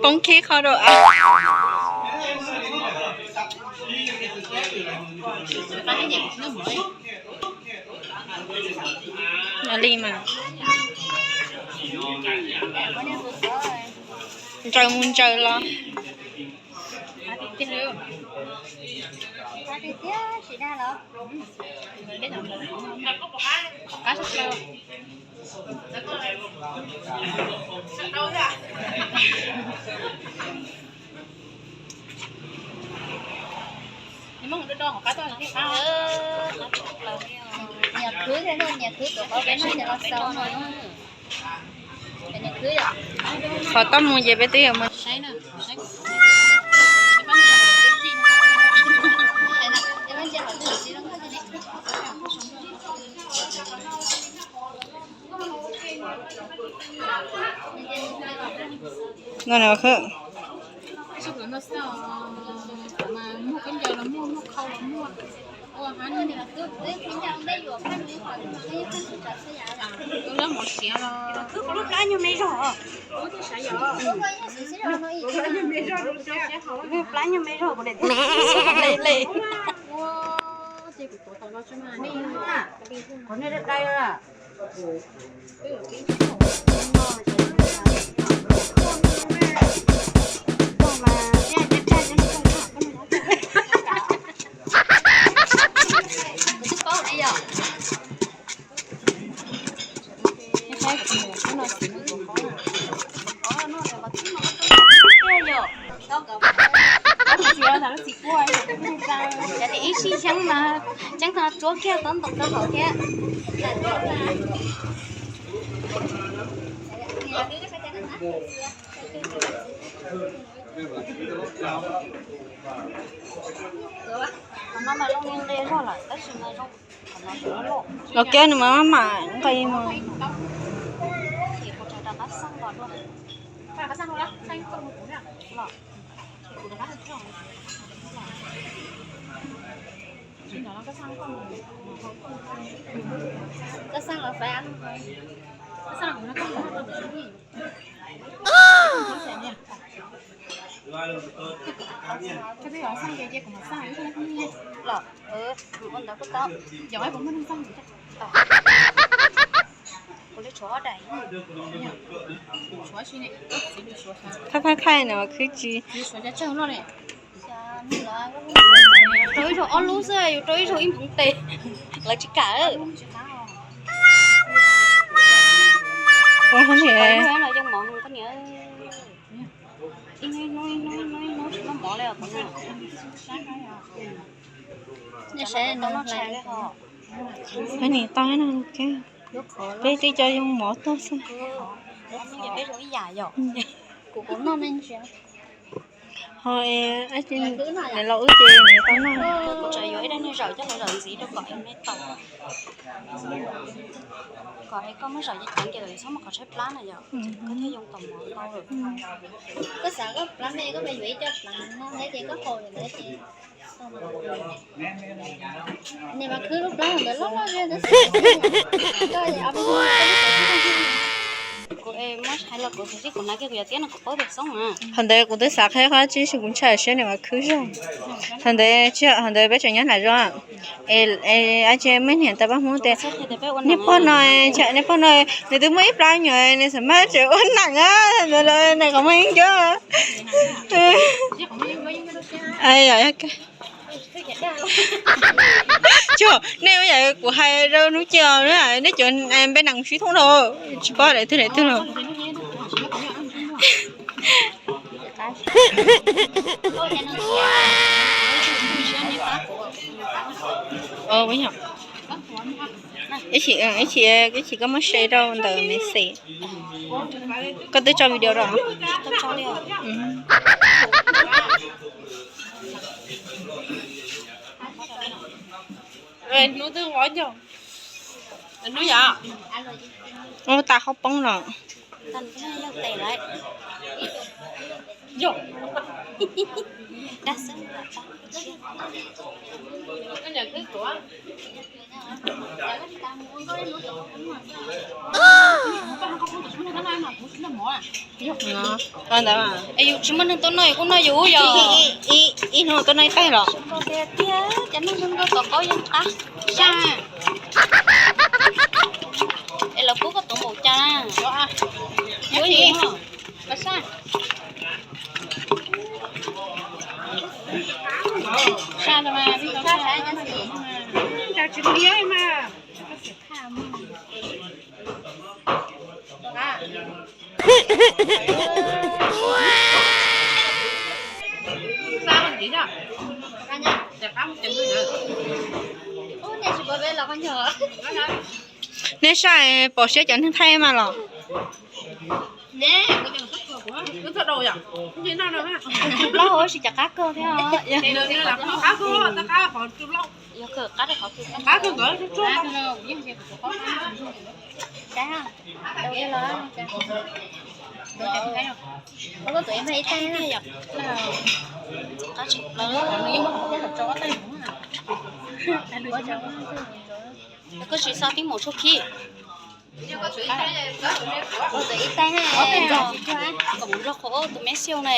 Poob khib qhov rau av. Li mas. Ntsaws mus ntsaws los. Niam khwb thiab, niam khwb tuav qhov peb noj ces los xaus no. Qhov toj mus ces peb twb yuav mus. No na khwb. Lub plab nyuag me zog. Lub plab nyuag me zog kuv daim tiab le le. Qhov nej dai dai la. Cov ib sij xyoo mas tseeb tag tsuab kiag tob ntoo rau hauv thiab. Qhov no mas zoo li nqe zog lawm tab sis mas zoo. Los kiag nws mas maj mam nqis mus. Los, ua ntawd kuj tau. Khaij khaij khaij no khwb tsis. Rau ib zaug ob lub xwb, yus rau ib zaug ib nphoo tes, lawv tsis kam. Ua hauv niam. Ib hnub ib hnub ib hnub ib hnub tsis muaj mov li os. Peb nim tau no, peb twb cov yoo mov tuaj xwb. Peb zoo ib yam yom. Kuv noj me ntsis. Ho es niam laus wb ces niam tau noj. Kuv tsam yuav ib daig niag zawm coj los zawm ntxiv rau kom es me taus. Kom es koj muab zawm ceev ceev ces lawv txhob muaj qhov tshaib plab na yom. Koj thiaj yoo tau mov ntau lawm. Koj xav koj plab me koj yuav ib co plab no thiab ces koj haus ntawd ces Niam mas khwb lub plab ntawd loj loj. Kuv muab hais los kuv tsis kuv hnav kiag kuv yam tiab no kuv paub tias xoob na. Qhov ntawd kuv twb xav qhia qhov tsis kuv ntshai siab niam mas khwb zog. Qhov ntawd, qhov ntawd peb tseem nyob nram zos. Es, es, a, tsis muaj niam tais paj hmoob tias, niag pog no, niag pog no nws twb muaj ib plab nyuam nws xam maj tseem ua neej a, ntawd los nws qhov muag yeeb ncuab. Tsuas nej ua yam kuv hais rau hnub cia, nej cov npe nees sib thooj rau, tsis paub daim twg daim twg los. Ib chim, ib chim, ib chim koj muab share rau ntawm Messenger. Koj twb tso video rau. Hnub twb vov ncaug. Hnub yom. Ua tas qhov poob los. Yog. Dab xwb. Es yus tsis muaj neeg tuaj noj yus kuj noj yus yog. Ib hnub tuaj noj ib tais los? Tiag, cov neeg nrog nrog tom qaub yeej qab. Saj. Es lawv pub koj tuav npaum cas na? Yuav yus. Nej saib pom siab cov neeg thaij mas los. Plaub hau tab sis cov qab kawg thiab. Yog kawg qab rau qhov kawg. Koj tuav ib tais na yom. Qab tshaj plaws. Koj tsis xav tib mus tshuaj khib. Kuv tuav ib tais na, kom mus nrog qhov tus me xiau na,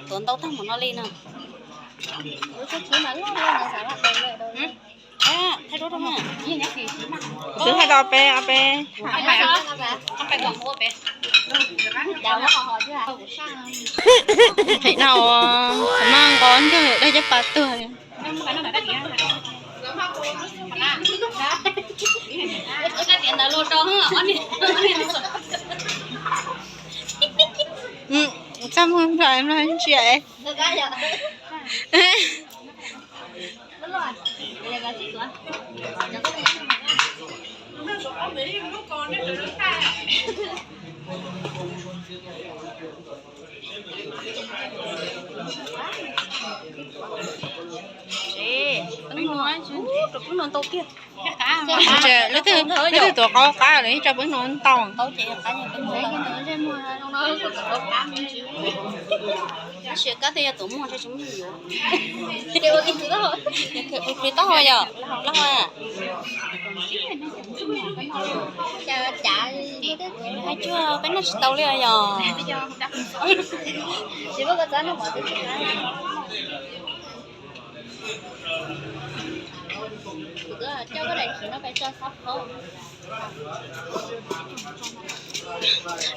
tuav ntau tag mus no li no. Thaij duab rau na. Kuv thaij tau peb, peb. Pheem dhau, qhov no nqos ntag, daj caj pas tuag. Txaj muag nplai nplai ntsia. Lub twg, lub twg tuav qaub qab lawm ib tso peb hnub ntau. Tab sis kab twb yog tuav muag tsis muaj yuav. Plis taub hau yom, laj hau. Hais cuag peb noj tsis tau li yom.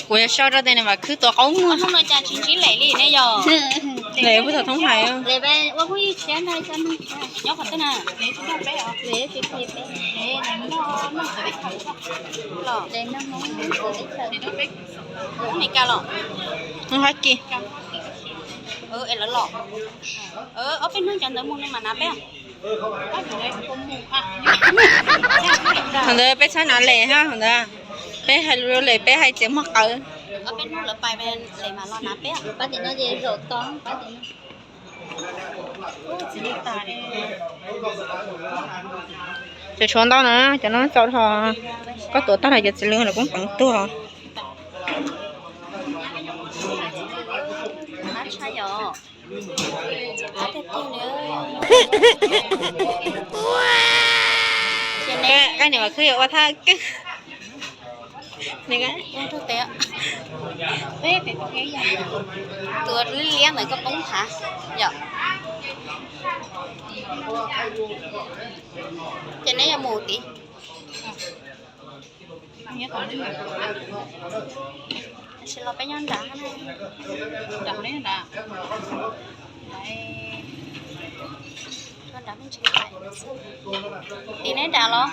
Kuv yog sau rau tes nws mam khwb tuav qaub muag. Hnub no cas tsis ntsib lem li ne yog? Lem puag thaum thoob hais. Nyob qhov twg na? Los Meskas los? Hab Kis. Es lawv los. Ob peb hnub cov ntawd mus no mas hnav peb. Thaum ntawd peb txhob hnav lem hab, thaum ntawd peb hais lus lem peb hais tias muag qawv. Ob peb hnub lawv pais lem mas los hnav peb. Cov tshuav ntau na, cov no txaus dhau. Koj tuav tag los cov txiv lws lawv kuj peev tuag. Koj niam mas khwb yuav ua thaj kawg. Tuav liab liab ntawd koj poob hav yom. Ces neb yuav mus tid. Tab sis los peb nyob nrad. Tim neb nrad los?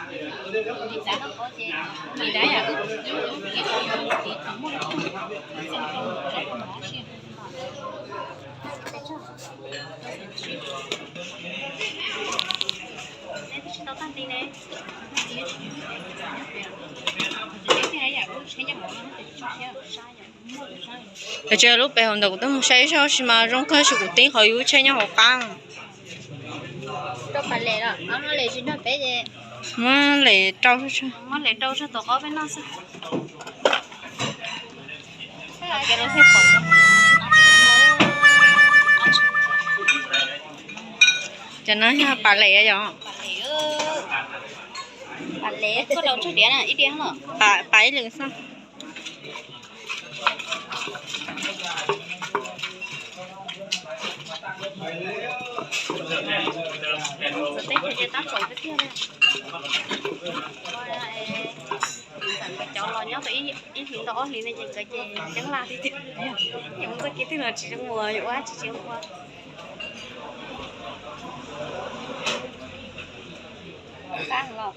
Ces lub pem hauv ntawd kuv twb mus saib zog sis mas zoo kawg, sis kuv tib qhov yus lub tsheb nyob hauv qab. Muab lem rau, muab lem rau tsuag tuav qaub peb noj xwb. Cov no yog pas les yom? Pas les, koj rau tsawg diav na, ib diav los? Pas, pas ib lwm xwb. Txawv teb chaws ces tab txaus tiag tiag li. Cov los nyob tau ib hlis ntau ob hlis no ces nkawd ces ceeb laj tiag tiag. Yus mus txoj kev twg los tsis zoo ua, yus ua tsis tsis zoo ua. Qab los.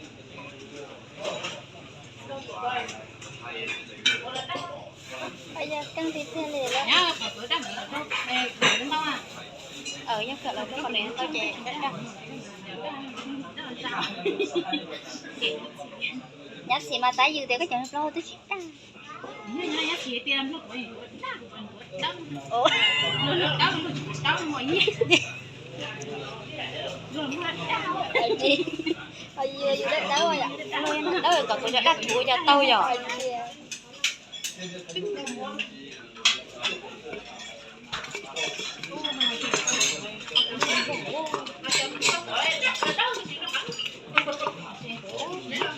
Keej tiag tiag li. Yog kawm los tau qhov no tau ces daj daj. Nyab xis mas tab yws tias koj cov plaub hau twb tsis daj. Yus dawb dawb, dawb kom kuv cov daj thuv cov tau yom.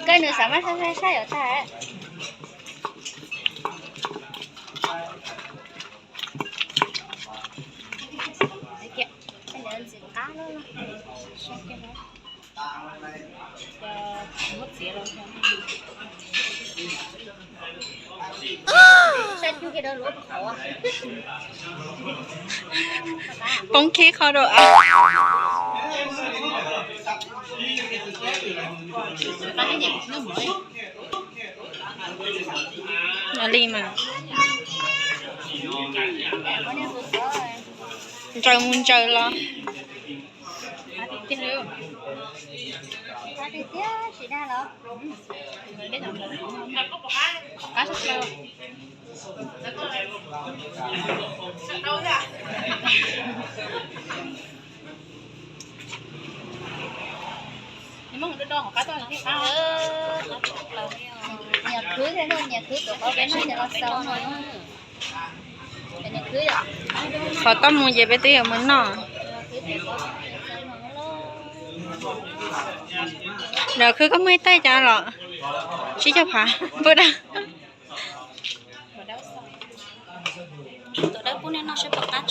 Koj nws xav mas saib saib saib yom tag. Poob khib qhov dua. Li mas ntsaws mus ntsaws los. Nyias khwv thiab, nyias khwv tuav qauv peb noj ces los xaus no. Qhov toj mus ces peb twb yuav mus noj. Lawv khwv koj muaj ib taig cas los tsib caug phav npawg dab. Tuav dawb pub nej noj saib puas qab tso.